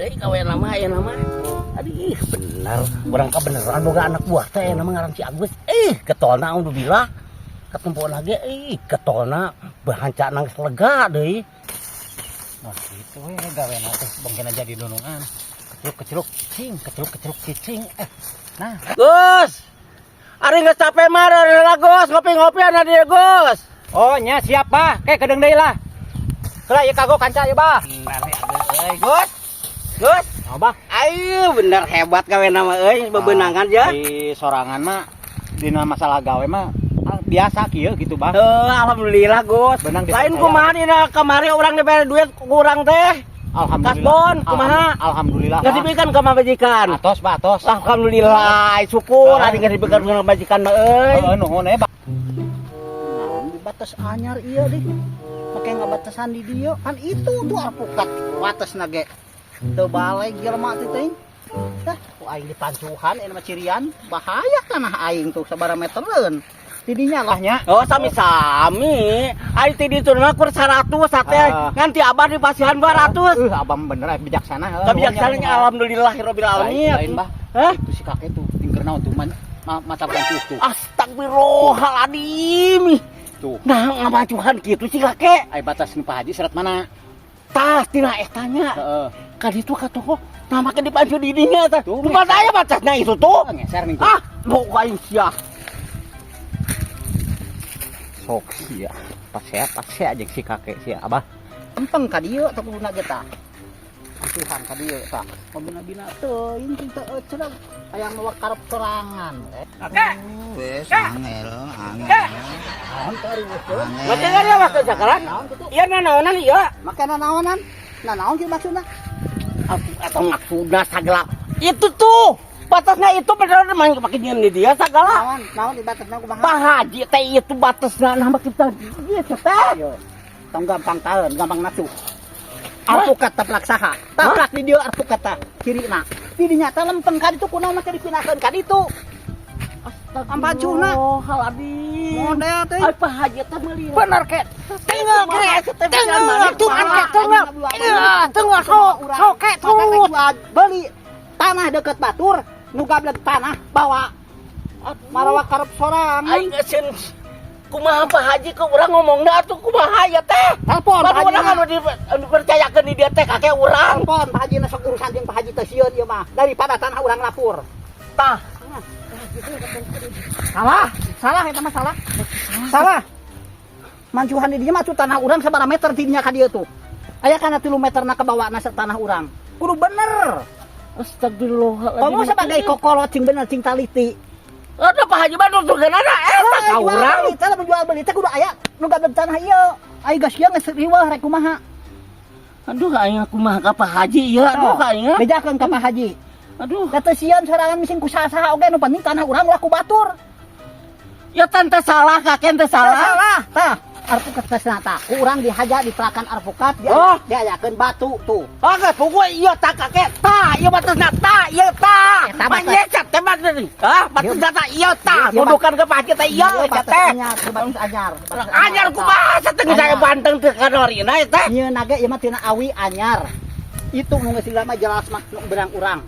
Euy, gawe nama aya nama. Aduh, bener. Urang beneran boga anak buah teh nama ngaran si Agus. Eh, getolna alhamdulillah. Ketempo lagi, ih, getolna bahanca nangis lega deui. Wah, gitu we gawe teh bongkena jadi dunungan. Keceluk-keceluk cicing, keceluk-keceluk cicing. Eh, nah. Gus. Ari geus capek mah lah, Gus, ngopi-ngopi ana dia, Gus. Oh, nya siap, Bah. Kayak kedeung deui lah. Heula ieu kagok kanca ieu, Bah. Bener ya, euy, Gus. Gus. Oh, Bah. Ayo bener hebat gawe nama euy, bebenangan ya. Di sorangan mah dina masalah gawe mah ah, biasa kieu gitu, Bah. Eh, alhamdulillah, Gus. Benang Lain dipercaya. Kumaha dina kamari urang dibere duit kurang teh? Alhamdulillah. Kasbon, kumaha? Alhamdulillah. Nggak Bah. diberikan ke majikan. Atos, Bah, atos. Alhamdulillah, syukur Ah. ari nggak diberikan ke majikan mah euy. Heeh, nuhun eh, Bah. Naon di batas anyar iya deh. Make ngabatasan di dieu kan itu tuh alpukat wates ge. Teu baleg jelema teh teuing. Dah, ku aing dipancuhan ini mah cirian bahaya tanah aing tuh sabaraha metereun. Tidinya lah. Nya. Oh, sami-sami. Ari ti ditu mah kur 100 sate. Ah. Nganti abah di pasihan 200. Abah bener eh, bijaksana heuh. Kebijaksananya alhamdulillahirabbil alamin. Lain, Bah. Hah? Itu si kakek tuh tingker naon tuh man, ma mata pancus tuh. Astagfirullahaladzim. Tuh. Nah, ngamajuhan gitu sih kakek. Ai batas nu Pak Haji serat mana? Tah tina etanya. Heeh. Kan itu ka toko. Nah, make dipancu di dinya tah. Tuh, Tempat aya batasnya itu tuh. Oh, ngeser nih tuh. Ah, mau aing sia. Sok sia. Pas saya aja si kakek sia, Abah. Lempeng ka dieu teh kuduna ge tah. Pancuhan ka dieu tah. Mabina-bina teuing teu cenah hayang mawa karep sorangan. Eh, Kakek. Wes angel, angel. Naon teh ari geus teu? Make kan ya waktu sekarang. Naon kitu? Iya nanaonan iya. Make nanaonan? Nanaon kieu maksudna? Atau maksudna sagala. Itu tuh batasnya itu bener main pakai nyeun di dia sagala. Naon? Naon di batasna kumaha? Pak Haji teh itu batasna nama kita dia teh. Ayo. Tong gampang taeun, gampang nafsu. Alpukat taplak saha? Taplak di dieu alpukat tah kirina. Di dinya teh lempeng ka ditu kunaon make dipindahkeun ka ditu. Ampacuhna. Oh, haladi. Model teh. Ay, Pak Haji teh meuli. Bener ke. Tinggal ke, tinggal tuh kan ke tinggal. Iya, tinggal sok, sok ke tuh. Beli tanah deket batur, nu gableg tanah bawa marawa karep sorangan. Aing geus kumaha Pak Haji ke urang ngomongna atuh kumaha ya teh. Telepon Pak Baru Haji. urang anu dipercayakeun di dia teh kakek urang. Telepon Pak Haji sok urusan jeung Pak Haji teh sieun ieu mah daripada tanah urang lapur. Tah, Salah, salah eta mah salah. Salah. Mancuhan di dinya mah tuh tanah urang sabaraha meter ti dinya ka dieu tuh. Aya kana 3 meter na kabawa na tanah urang. Kudu bener. Astagfirullahaladzim. Kamu sebagai kokolot cing bener cing taliti. Ada Pak Haji mah nuturkeun ana eta ka Jual urang. beli teh lamun jual beli teh kudu aya nu gableg tanah ieu. Ai geus ieu geus riweuh rek kumaha. Aduh, aing kumaha ka Pak Haji ieu, aduh aing. Bejakeun ka Pak Haji. Aduh, Da teu sieun sorangan mising ku saha oge nu penting tanah urang ulah ku batur. Ya tante salah, kakek teh salah. Salah. Tah, alpukat teh tah. Ku urang dihaja dipelakan alpukat dia Oh. diayakeun batu tuh. Oke, pokoknya iya tak kakek tah, iya batasna tah, iya tah. Eta batas. Manyecet teh batas. Hah, batasna tah iya tah. Iya, Nuduhkan ke Pak Haji teh iya Ieu eta batas teh. anyar, ieu batas anyar. Batas Anyar kumaha satengah saya banteng teh kadorina teh. Nyieun ge ieu mah tina awi anyar. Itu nu geus mah jelas mah nu berang urang.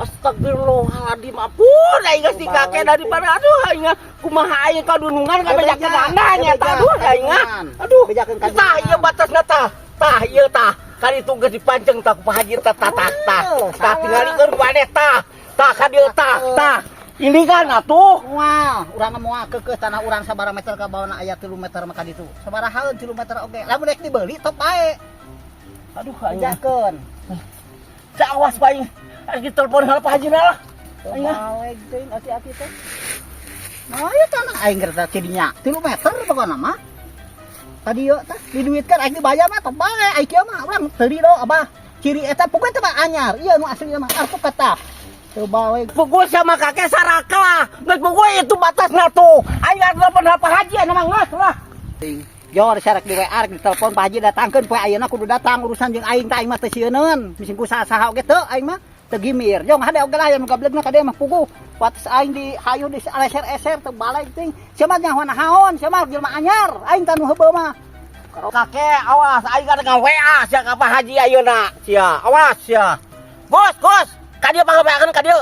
Astagfirullahaladzim, ampun aing geus di kakek daripada aduh aing kumaha aing kadunungan ka bejakeun anda nya tah aduh aing. Aduh, Bejakeun ka tah ieu batasna tah. Tah ieu tah. Kan itu geus dipanceng tah ku Pak Haji tah tah tah tah. Tah tingalikeun ku aneh tah. Tah ka dieu tah tah. Ini kan atuh. Moal, urang moal keukeuh tanah urang sabaraha meter ka bawana aya 3 meter maka ditu. Sabaraha 3 meter oge. Lamun rek dibeli top bae. Aduh aing. Bejakeun. Cak awas Pak aing. Harus ditelepon heula Pak Haji lah. Aing. Baleg teuing aki-aki teh. Nah, ya tanah aing keur teh dinya 3 meter pokona mah. Tadi yo tah diduitkan aing dibayar mah top bae aing kieu mah urang teu do abah. Ciri eta pokoknya teh mah anyar. Ieu nu asli mah alpukat tah. Teu baleg. Pukul sama kakek saraka. Geus pukul itu batasna tuh. Aing telepon Pak Haji anu mah geus lah. Jo disarek di WA rek ditelepon Pak Haji datangkeun poe ayeuna kudu datang urusan jeung aing teh aing mah teu sieuneun. Mising ku saha-saha oge teu aing mah teu gimir. Jo hade oge lah aya nu gablegna ka dieu mah puguh. Wates aing di hayu di eser-eser teu baleg ting. Sia mah nyaho naon, sia mah jelema anyar, aing tah nu heubeul mah. Kakek awas aing kada ka WA sia ka Pak Haji ayeuna. Sia awas sia. Gus, Gus, ka dieu pangaweakeun ka dieu.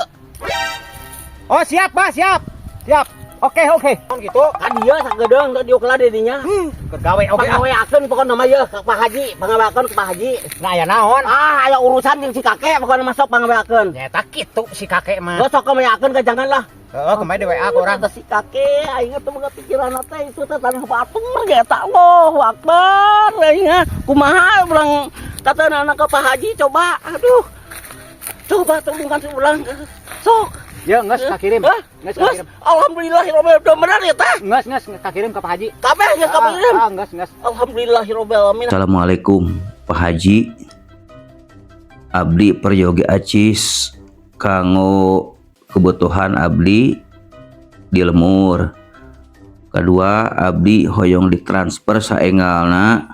Oh, siap, Bah, siap. Siap. Oke. Gitu. Ka dieu sagedeung teu diuk lah di dinya. Keur gawe oge ah. Pangaweakeun pokona mah yeuh ka Pak Haji, pangaweakeun ke Pak Haji. Nah, aya naon? Ah, aya urusan jeung si kakek pokona masuk pangaweakeun. Nyeta kitu si kakek mah. Gua sok ngaweakeun ka jangan lah. Heeh, kemarin di WA ku urang. Kata si kakek, aing teh boga pikiran teh itu teh tanah batur ge eta, Allahu Akbar aing ah. Kumaha urang kata anak ke Pak Haji coba, aduh. Coba tulungan si ulang. Sok. Ya, geus kakirim. Hah? Geus Geus, kakirim. alhamdulillahirabbil bener ya teh. Geus, geus kakirim ke Pak Haji. Kabeh geus kakirim. Ah, geus, geus. Alhamdulillahirabbil alamin. Assalamualaikum, Pak Haji. Abdi peryogi acis kanggo kebutuhan abdi di lembur. Kedua, abdi hoyong ditransfer saengalna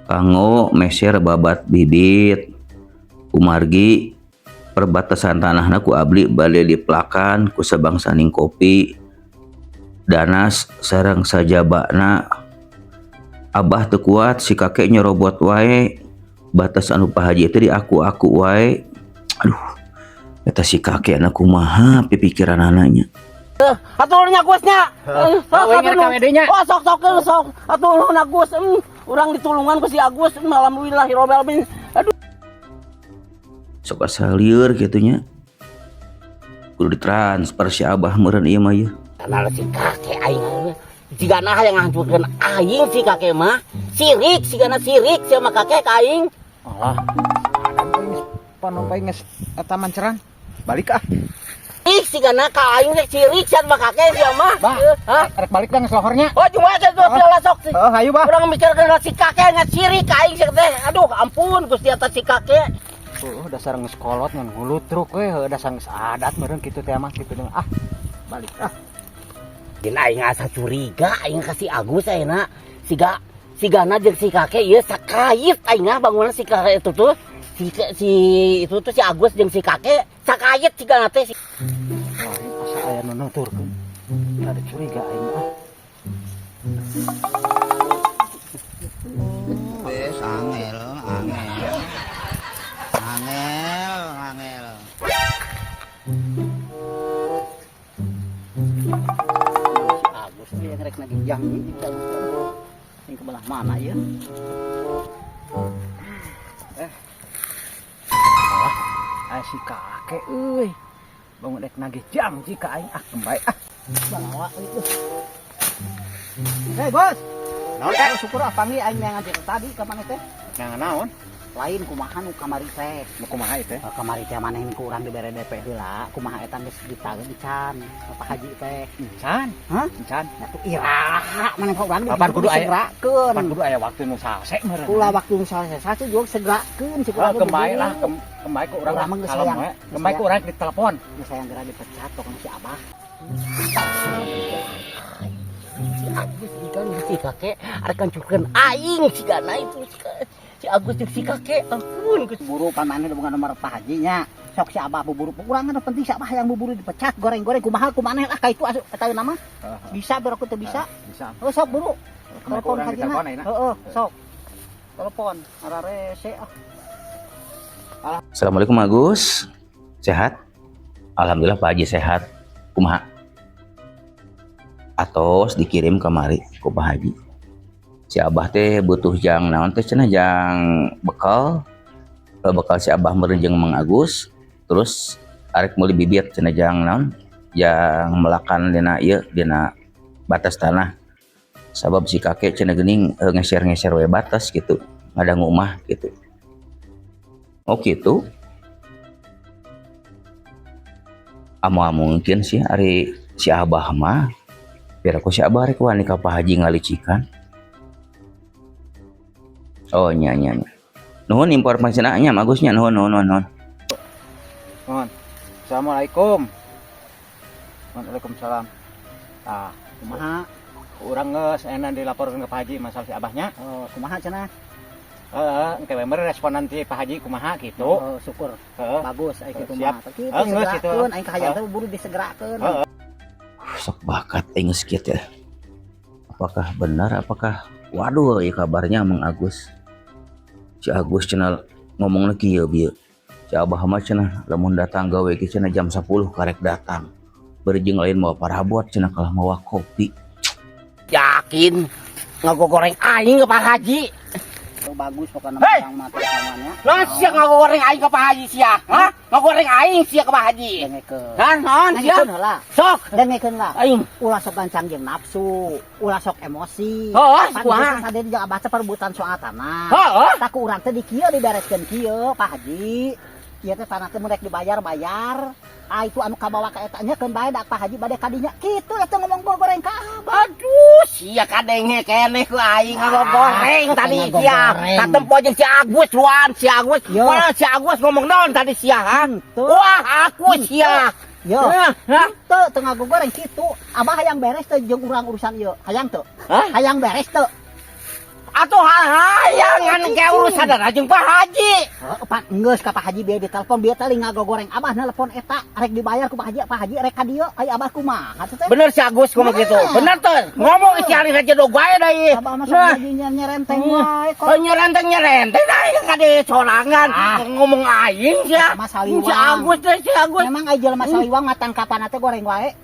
kanggo meser babat bibit. Kumargi perbatasan tanahna ku abdi bade dipelakan ku sabangsaning kopi danas sareng sajabana. Abah teu kuat, si kakek nyerobot wae batas anu Pak Haji itu di aku wae. Aduh, eta si kakek anak kumaha pipikiran anaknya? Hatur nya, Gus, nya. Eh, sok Oh, ingat hatur. ka nya. Oh, sok sok sok. Hatur nuhun, Agus. Urang ditulungan ku si Agus. Alhamdulillahirabbil alamin. Aduh. Sok asa lieur kitu nya, kudu ditransfer si Abah meureun ieu mah ieu. Kenal si kakek aing. Jigana hayang ngahancurkeun aing si kakek mah. Sirik, sigana sirik sama kakek ka aing. Alah. Panon geus eta manceran. Balik ah. Ih, sigana ka aing teh sirik sama kakek sia mah. Bah, Eh, hah? rek balik dah geus lohornya. Oh, cuma aja tuh lah sok. Heeh, hayu, Bah. Urang mikirkeun si kakek nggak sirik ka aing sih teh. Aduh, ampun Gusti atas si kakek. Oh, dasar geus kolot ngan ngulutruk we, heuh dasar geus adat meureun kitu teh mah kitu ah. Balik ah. Din aing asa curiga aing ka si Agus ayeuna. Siga sigana jeung si kakek ieu sakait aing ah bangunan si kakek itu tuh. Si si itu tuh si Agus jeung si kakek sakait sigana teh. Lain asa aya nu nuturkeun. Ada curiga aing ah. Wes angel, angel. Angel, angel. Si Agus teh yang rek nagih janji di Agus. Yang ke belah mana ya? Eh. Ah, aya si kakek euy. Bangun rek nagih janji ka aing ah, kembali ah. Bawa itu. Hei, Bos. Naon teh? Oh, syukur ah panggil aing yang ngajak tadi ka mana teh? Nah, naon? Lain kumaha nu kamari teh. Nu kumaha itu? Eh, kamari teh maneh ku urang dibere DP heula, kumaha eta geus ditagih encan Pak Haji teh. Encan. Hah? Encan. Nah, tuh iraha maneh ku urang Kapan kudu aya? segerakeun. Pan kudu aya waktu nu salse meureun. Kula waktu misalnya satu juga segerakeun si Oh, urang kembali lah, kembali ke urang Urang mah geus kalem hayang. we. Kembali ke urang ditelepon. Geus hayang geura dipecat pokoknya si Abah. Si Agus kan si kakek arek ngancurkeun aing sigana itu si Agus jeung si kakek, ampun Gusti. Buru pan maneh boga nomor Pak Haji nya. Sok si Abah buburu. Urang kan penting si Abah yang buburu dipecat goreng-goreng kumaha kumaneh lah ka itu asup eta nama. Bisa berarti teu bisa. Bisa. Oh, sok buru. Kembali ke Telepon urang Hajina. ditelepon ayeuna. Heeh, sok. Telepon. Ararese ah. Assalamualaikum, Agus, sehat? Alhamdulillah, Pak Haji sehat. Kumaha? Atos dikirim kamari ku Pak Haji. Si Abah teh butuh jang naon teh cenah, jang bekal. Eh, bekal si Abah meureun jeung Mang Agus, terus arek meuli bibit cenah jang naon, jang melakan dina ieu, dina batas tanah, sabab si kakek cenah geuning ngeser-ngeser we batas gitu, ngadangu mah gitu. Oh gitu. Amoal mungkin sih ari si Abah mah, biar aku si Abah rek wani ka Pak Haji ngalicikan. Oh, nya nya nya. Nuhun informasinya nya, bagusnya, nuhun nuhun nuhun nuhun. Nuhun. Assalamualaikum. Waalaikumsalam. Ah, Kumaha? Urang geus enak dilaporkeun ke Pak Haji masalah si Abahnya. Oh, kumaha cenah? Heeh, engke we meureun respon nanti Pak Haji kumaha gitu. Oh, syukur. Heeh. Bagus ai kitu Siap. mah. Kitu Heeh, geus kitu. segerakeun aing kahayang teh buru disegerakeun. Heeh. Sok bakat aing geus kieu teh. Apakah benar, apakah waduh ya kabarnya Mang Agus. Si Agus cenah ngomongna kieu bieu. Si Abah mah cenah lamun datang gawe ge cenah jam 10 karek datang. Bari jeung lain mawa parabot cenah, kalah mawa kopi. Yakin ngagogoreng aing ke Pak Haji. Tuh, bagus pokoknya Hei! urang mah teh namanya. Nah, sia ngagoreng aing ke Pak Haji sia. Hah? Ngagoreng aing sia ke Pak Haji. Dengekeun. Hah? Naon sia? Dengekeun heula. Sok. Dengekeun lah. Aing. Ulah sok gancang jeung nafsu, ulah sok emosi. Oh, Pan kumaha? geus tadi jeung Abah teh perebutan soal tanah. Heeh. Tah, ku urang teh di kieu, dibereskeun kieu, Pak Haji. Ieu teh tanah teh mun rek dibayar bayar. Ah, itu anu kabawa ka eta nya keun bae, da Pak Haji bade kadinya. Kitu eta ngomong goreng ka Abah. Aduh, sia kadenge keneh ku aing ngagoreng Ah, tadi sia. ngagoreng. Katempo jeung si Agus luan si Agus. Yo. Wah, si Agus ngomong naon tadi sia, ha? Henteu. Wah, aku sia. Yo. Hah? Hah? Teu, teu ngagoreng kitu. Abah hayang beres teu jeung urang urusan ieu? Hayang teu? Hah? Hayang beres teu? Atuh hayang, ngan ke urusan jeung Pak Haji. Heuh, pan geus ka Pak Haji bieu ditelepon, bieu teh ngagoreng Abah nelpon eta rek dibayar ku Pak Haji, Pak Haji rek ka dieu, ai Abah kumaha teh? Bener si Agus ngomong gitu. Nah. Bener tuh. Ngomong si Ari aja do bae deui. Abah mah sok Nah. jadi nyerenteng wae kok. Oh, nyerenteng nyerenteng aing kade sorangan. Ah. Ngomong aing sia. Sama saliwang. Si Agus teh, si Agus. Memang ai jelema saliwang mah tangkapan teh goreng wae.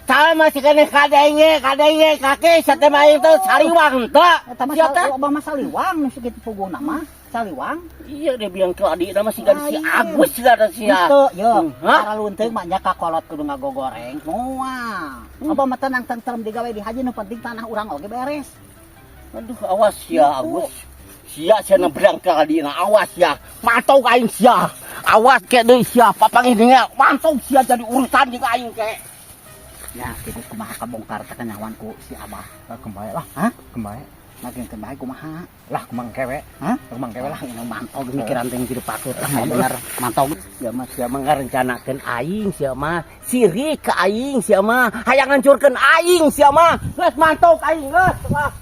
Sama si kene kadenge kadenge kaki sate mah aing teh saliwang teh. Eta mah Sia teh. Abah mah saliwang nu sakitu puguna mah. Saliwang. Iya, dia bilang ke adik nama si si Lain. Agus sih ada sia. Henteu, yo. Hah? Para lunteung mah nya ka kolot kudu ngagogoreng. Moal. Abah mah tenang tentrem digawe di haji, nu penting tanah urang oge beres. Aduh, awas ya Agus. Sia sia nebrang ke adina, awas ya. Mantau aing sia. Awas ke deui sia, papangih nya. Mantau sia jadi urusan jeung aing ke. Ya, kitu kumaha kabongkar teh kanyawan ku si Abah? Kembali lah. Hah? Kembali. Makin teu bae kumaha? Lah, kumang kewe. Hah? Kumang kewe lah. Ini mantau mikiran teh hidup aku teh bener mantau. Sia mah, sia mah ngarencanakeun aing sia mah. Sirik ka aing sia mah. Hayang ngancurkeun aing sia mah. Geus mantau aing geus. Wah.